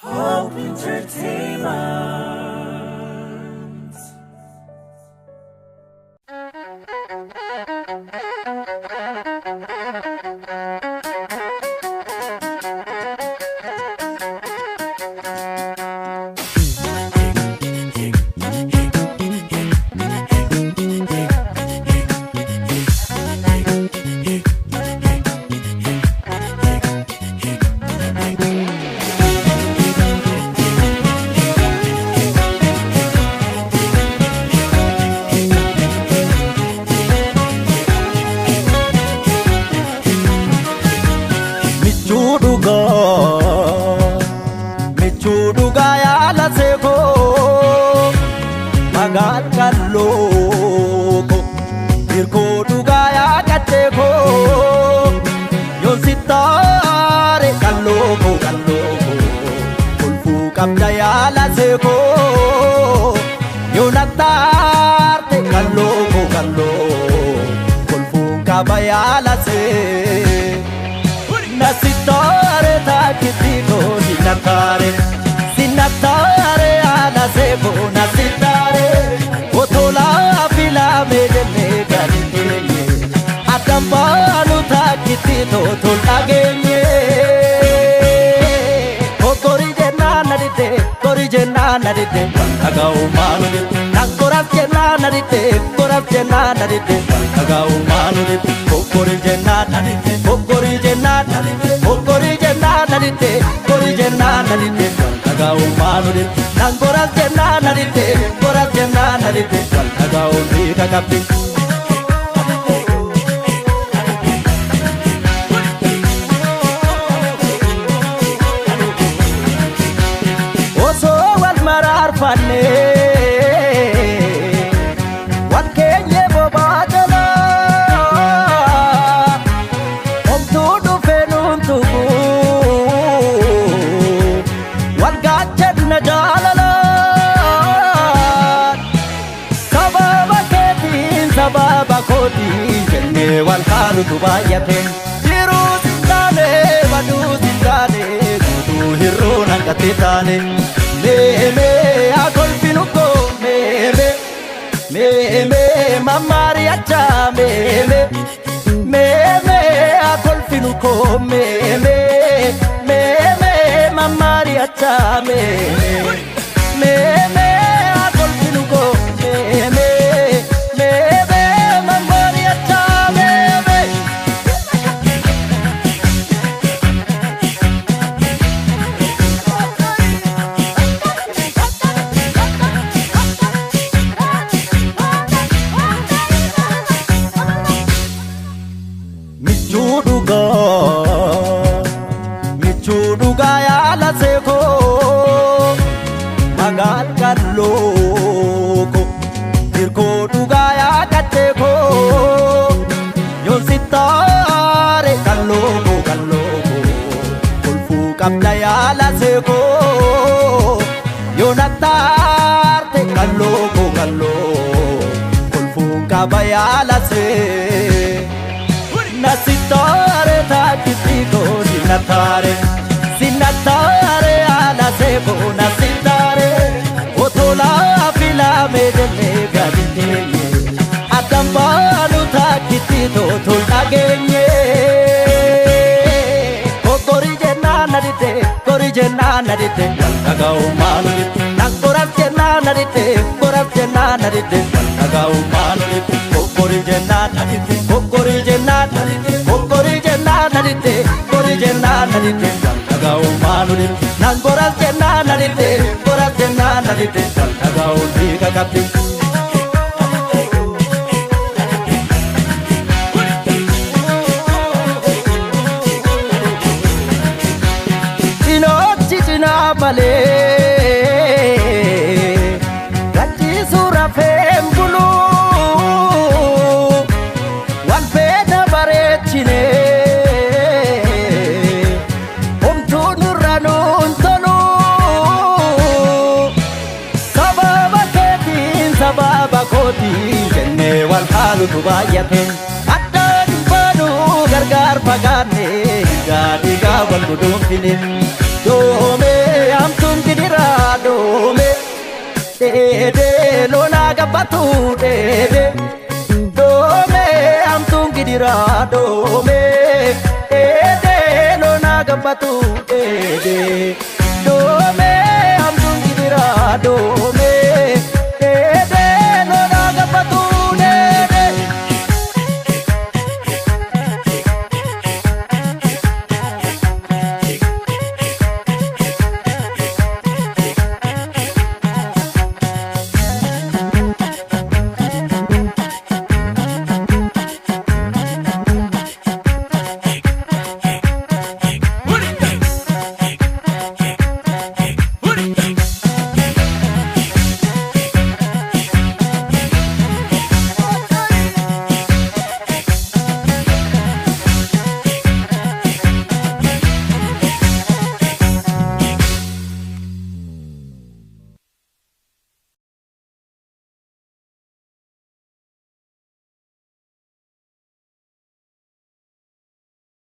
Hope Entertainment. Michuu dhugaa, michuu dhugaa yaala seekoo, magaal qal'oo ko, hirkoo dhugaa yaa qaccee koo, yoon sittaare qal'oo ko qal'oo ko, kolfuu qabda yaala seekoo, yoo nattaarte qal'oo ko qal'oo, kolfuun qaba yaala see. Nasitare takitiko sinatare sinatare alaseko nasitare otola fila mejenne gaditenye adambanu takitito tolagenye Kokori jenna nadite kori jenna nadite tagau manu Nangoras jenna nadite koras jenna nadite tagau manu Kokori jenna nadite kokori jenna nadite kokori jenna nadite kori jenna nadite tagau manu Nangoras jenna nadite koras jenna nadite tagau ni kakapti. Osoo wal maraarfanne wal keenye bobaa jalaa homtuu dhufee nuun tuqu wal gaachanna jaalalaa sababa keetiin sababa kootiin jennee wal haalutu baay'ate jiruus hin taane baduus hin taane guutuu hir'uun hanqatte taane meemee haa kolfinu koo meemee meemee mammaari'achaa meemee meemee haa kolfinu koo meemee meemee mammaari'achaa meemee meemee haa kolfinu koo meemee meemee mammaari'achaa meemee. Michuu dhugaa, michuu dhugaa yaala seekoo, magaal qal'oo ko, hirkoo dhugaa yaa qaccee koo, yoon sittaare qal'oo ko qal'oo ko, kolfuu qabda yaala seekoo, yoo nattaarte qal'oo ko qal'oo, kolfuun qaba yaala see. Nasitare takitiko sinatare sinatare alaseko nasitare otola fila mejenne gaditenye adambanu takitito tolagenye Kokori jenna nadite kori jenna nadite tagau manu Nangoras jenna nadite koras jenna nadite tagau manu Kokori jenna nadite kokori jenna nadite kokori jenna nadite kori jenna nadite tagau manu Nangoras jenna nadite koras jenna nadite tagau ni kakapti. Cinoochi cinaa malee gachiisuu rafeen bulu wal feena bareechine homtuu nurra nuun tolu sababa keetiin sababa kootiin jennee wal haalutu baay'ate addaan hin baanu gargaar fagaanne dhiigaa dhiigaa wal guduunfine. Doomee. gabbatu dheede doomee hamtuun gidiraa doomee dheedee loonaa gabbatu dheede doomee hamtuun gidiraa doomee.